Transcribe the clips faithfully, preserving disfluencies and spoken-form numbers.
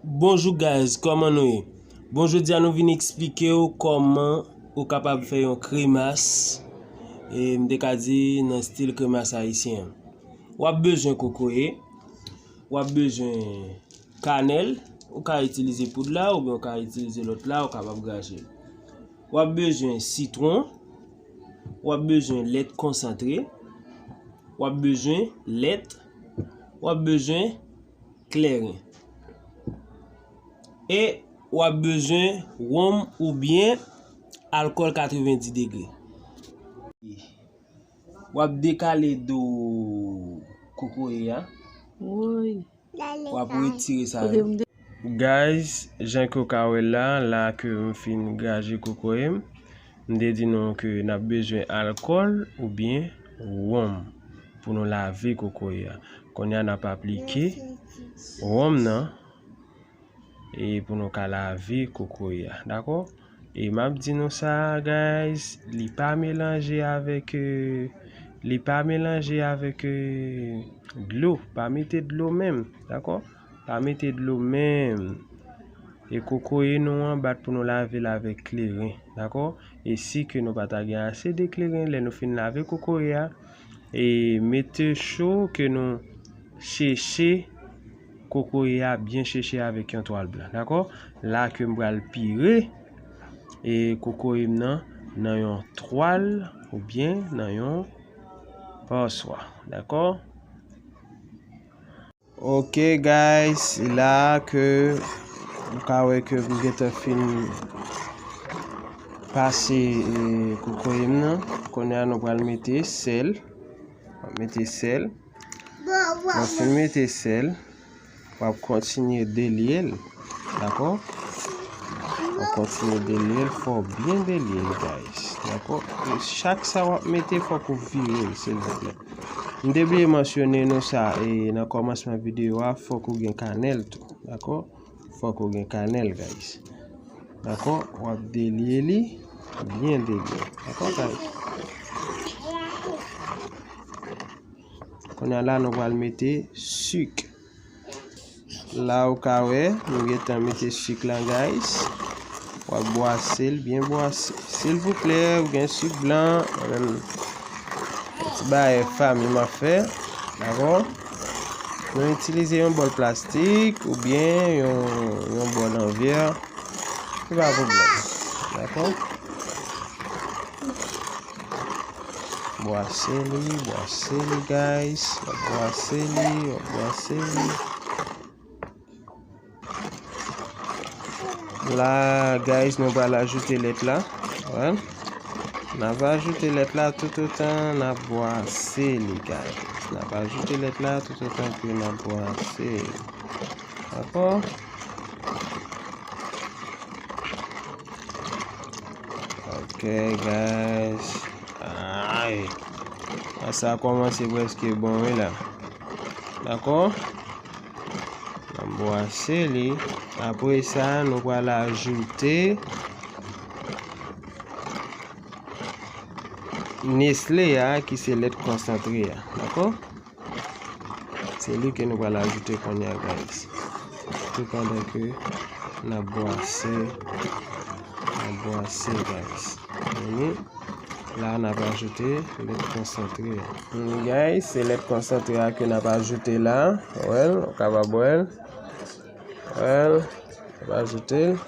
Bonjou guys, kòman nou ye? Bon, jodi a nou vin eksplike w kòman ou kapab fè yon kremas, e m te ka di nan stil kremas ayisyen an. W ap bezwen kokoye, w ap bezwen kanèl, ou ka itilize poud la oubyen ou ka itilize lòt la, ou kapab graje l. W ap bezwen sitwon, w ap bezwen lèt konsantre, w ap bezwen lèt, w ap bezwen kleren. E w ap bezwen wonm oubyen alkòl katrevendi degre. W ap dekale do kokoye a. Woy. W ap retire sa yo. Guys, jan ke w ka wè la, la ke m fin graje kokoye m, m te di nou ke n ap bezwen alkòl oubyen wonm pou nou lave kokoye a. Kounye a n ap aplike wonm nan e pou nou ka lave kokoye a, dakò? E m ap di nou sa, guys, li pa melanje avèk, euh, li pa melanje avèk, euh, dlo. Pa mete dlo menm, dakò? Pa mete dlo menm. E kokoye nou an, bat pou nou lave l avèk kleren, dakò? E si ke nou pa ta gen ase de kleren, lè nou fin lave kokoye a, e mete cho ke nou cheche kokoye a, byen cheche avèk yon twal blan, dakò? La ke m pral pire e kokoye m nan nan yon twal oubyen nan yon paswa, dakò? Ok guys, se la ke ou ka wè ke m gentan fin pase, e, kokoye m nan. Kounye a nou pral mete sèl. W ap mete sèl. W ap fin mete sèl. W ap kontinye delye l. Dakò? W ap kontinye delye l. Fò w byen delye l, guys. Dakò? E chak sa w ap mete, fòk ou vire l, silvouplè. M te bliye mansyone nou sa, e nan kòmansman videyo a, fòk ou gen kanèl tou. Dakò? Fòk ou gen kanèl, guys. Dakò? W ap delye li, byen delye. Dakò, guys? Kounye a la, nou pral mete sik. La ou ka wè, nou gentan mete sik la, guys. W ap bwase l, byen bwase. Silvouplè, ou gen sik blan, mwen menm, ti bagay fanmi m ap fè, dakò? Nou itilize yon bòl plastik oubyen yon, yon bòl an vè. Se pa pwoblèm. Dakò? Bwase li, bwase li, guys. W ap bwase li, w ap bwase li. La, guys, nou pral ajoute lèt la. Wè. N ap ajoute lèt la toutotan n ap bwase li, guys. N ap ajoute lèt la toutotan ke n ap bwase li. Dakò? Ok, guys. Ay. Sa kòmanse prèske bon, wi, la. Dakò? N ap bwase li. Apre sa, nou pral ajoute Nestlé a, ki se lèt konsantre a. Dakò? Se li ke nou pral ajoute kounye a, guys. Tou pandan ke n ap bwase, n ap bwase, guys. Vini. La, n ap ajoute lèt konsantre a. Vini, guys, se lèt konsantre a ke n ap ajoute la. Wè l, ou kapab wè l. Wè l, n ap ajoute l.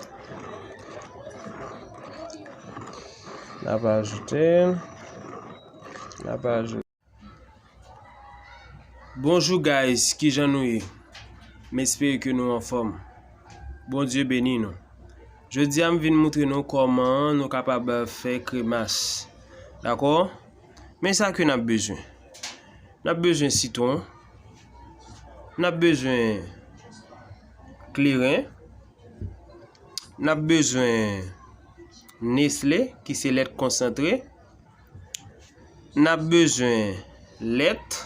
N ap ajoute l. N ap ajoute. Bonjou guys, kijan nou ye? M espere ke nou anfòm. Bondye beni nou. Jodi a m vin moutre nou kòman nou kapab fè kremas. Dakò? Men sa ke n ap bezwen. N ap bezwen sitwon. N ap bezwen kleren. N ap bezwen Nestlé, ki se lèt konsantre. N ap bezwen lèt.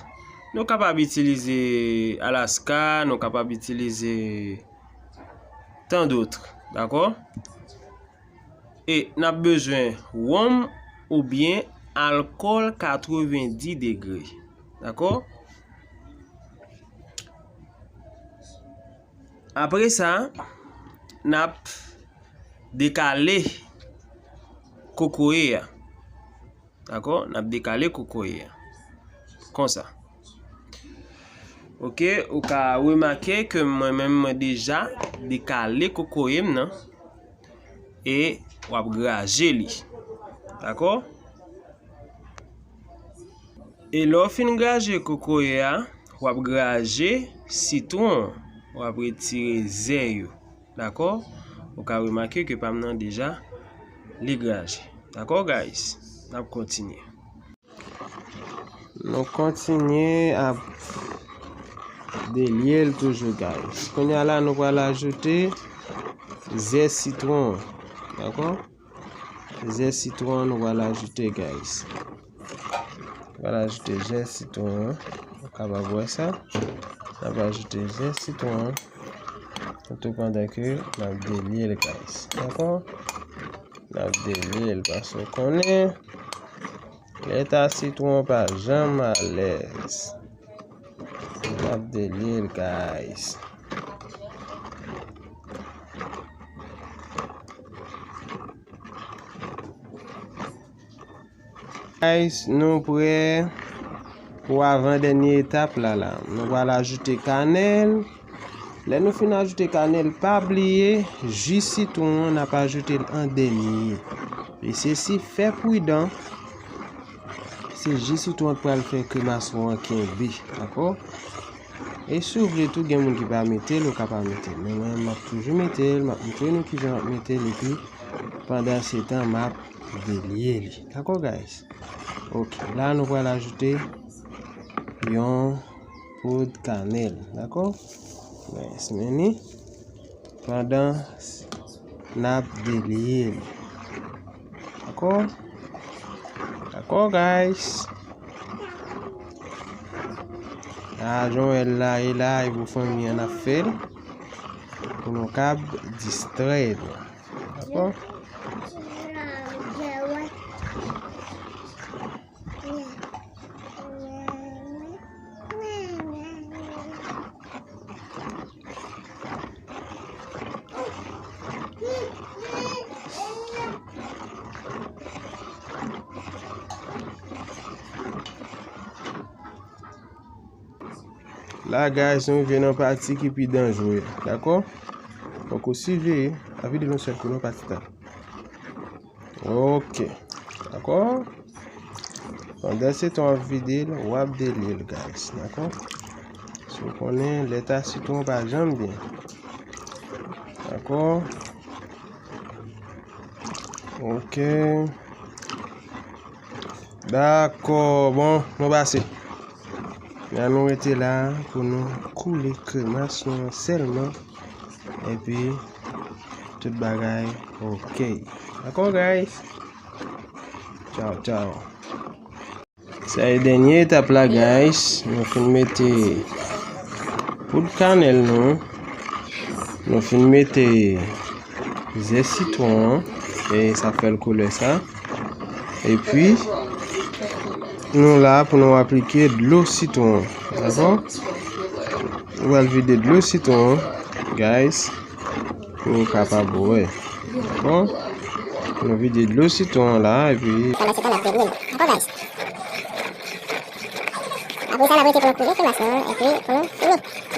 Nou kapab itilize Alaska, nou kapab itilize tant d'autres, dakò? E n ap bezwen wonm oubyen alkòl katrevendi degre, dakò? Apre sa, n ap dekale kokoye a. Dakò? N ap dekale kokoye a. Konsa. Oke, ou ka remake ke mwen menm mwen deja dekale kokoye m nan. E w ap graje li. Dakò? E lè w fin graje kokoye a, w ap graje sitwon an. W ap retire zè yo. Dakò? Ou ka remake ke pa m nan deja li graje. Dakò, guys? N ap kontinye. Nou kontinye ap delye l toujou, guys. Kounye a la, nou pral ajoute zè sitwon an. Dakò? Zè sitwon an, nou pral ajoute, guys. Nou pral ajoute zè sitwon an. Ou kapab wè sa. N ap ajoute zè sitwon an. Tou pandan ke n ap delye l, guys. Dakò? N ap delye l paske w konnen lèt a sitwon pa janm alèz. N ap delye l, guys. Guys, nou prè pou avan dènye etap la la. Nou pral ajoute kanèl. Lè nou fin ajoute kanèl, pa bliye ji sitwon an n ap ajoute l an dènye. E sesi, fè pridan. Se ji sitwon an pral fè kremas ou an kenbe, dakò? E si w vle tou, gen moun ki pa mete l, ou ka pa mete l. Men mwen, m ap toujou mete l, m ap montre nou kijan m ap mete l, epi pandan se tan, m ap delye li. Dakò, guys? Ok, la nou pral ajoute yon poud kanèl, dakò? Mwen simen li pandan n ap delye li. Dakò? Dakò, guys. La, jan w wè l la, e la, e pou fanmi an n ap fè l. Pou nou kab distrè nou. Dakò? La, guys, nou rive nan pati ki pi danjre, dakò? Fòk ou siveye, a vide yon sèl kou nan pati ta. Ok. Dakò? Pandan se tan w ap vide l, w ap delye l, guys. Dakò? Si w konnen, lèt a sitwon pa janm byen. Dakò? Ok. Dakò. Bon, nou pase. La nou rete la pou nou koule kremas nou an sèlman. Epi, tout bagay ok. Dakò, guys? Tchaw, tchaw. Sa e dènye etap la, guys. Nou fin mete poud kanèl nou. Nou fin mete zè sitwon an. E sa fè l koulè sa. Epi, nou la pou nou aplike dlo sitwon an. Dakò? Nou pral vide dlo sitwon an, guys, pou nou kapab wè. Bon, nou vide dlo sitwon an la, epi pandan se tan, n ap delye l. Dakò, guys? Apre sa, n ap rete pou nou koule kremas nou an, epi pou nou